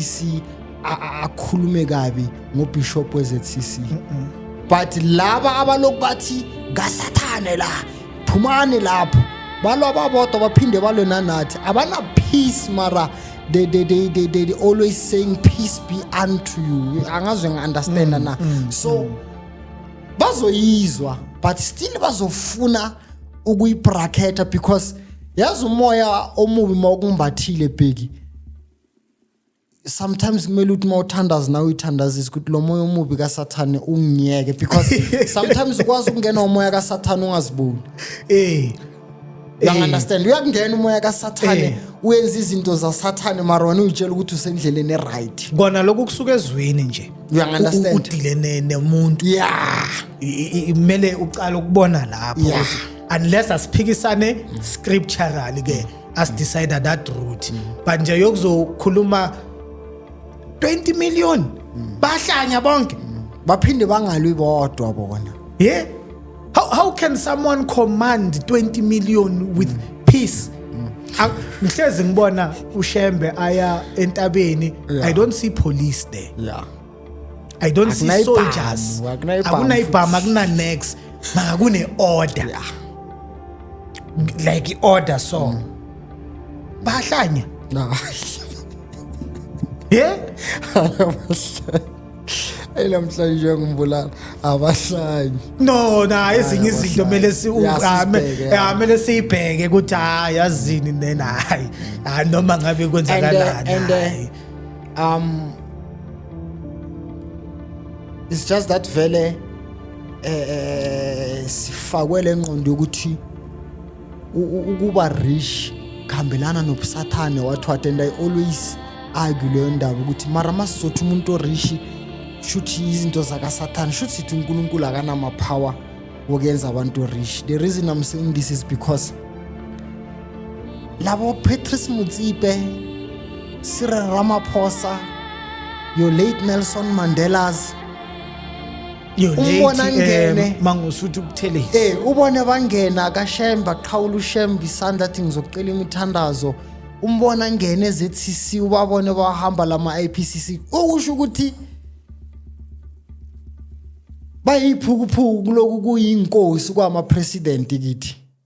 ZCC akhulume kabi ngobishop we-ZCC, but laba abalokhu bathi kasathane la, phumani lapho, balwa babodwa, baphinde balwe nanathi. Abana peace, mara they always saying, "Peace be unto you." Angazwe ngi-understanda na? So bazoyizwa, but still bazofuna ukuyibracketa because yazi umoya omubi mawukumbathile, bheki, sometimes kumele ukuthi mawuthandaza nawe uyithandazise ukuthi lo moya omubi kasathane ungiyeke, because sometimes ukwazi ukungena umoya kasathane ungaziboni. Uyangi-understand? Uyakungena umoya kasathane, uyenza izinto zasathane, mara wena uyitshela ukuthi usendleleni e-right. Kona lokhu kusuka ezweni nje. Uyangi-understand? Udile nemuntu. Kumele ucala ukubona lapho ukuthi unless asiphikisane scripturally ke, as decide that route, but nje yokuzokhuluma 20 million bahlanya bonke. Baphinde bangalwi bodwa bona. Yeah, how can someone command 20 million with peace? Ngihlezi ngibona uShembe aya entabeni. I don't see police there. I don't see Akunayibhamu, soldiers. akunayibhamu. Akunayibhamu, akuna nex, maka kune order. Like order, so bahlanya. No. Yeah. Namhlanje ngibulala abahlanyi. No, na ezinye izinto kumele si Yeah, sisibheke, yeah. kumele siyibheke ukuthi hayi, yazini nena, hayi, hayi, noma ngabe kwenzakalani. And, Hayi. It's just that vele sifakwe lengqondo yokuthi ukuba rich kuhambelana nobusathane, what what, and I always argue leyo ndaba ukuthi mara masizothi umuntu o-rich shuthi izinto zakasathane, shuthi sithi uNkulunkulu akanama-power wokuyenza abantu rich. The reason I'm saying this is because labo Patrice Motsepe, Cyril Ramaphosa, your late Nelson Mandelas, Yo, umbona late, ngene. Mangosuthu Buthelezi. Ubone bangena kaShembe, aqhawula uShembe isandla, athi ngizocela imithandazo. Umbona ngene eZCC, ubabone bahamba lama IPCC, okusho ukuthi bayiphukuphuku kuloku kuyinkosi kwama president kithi.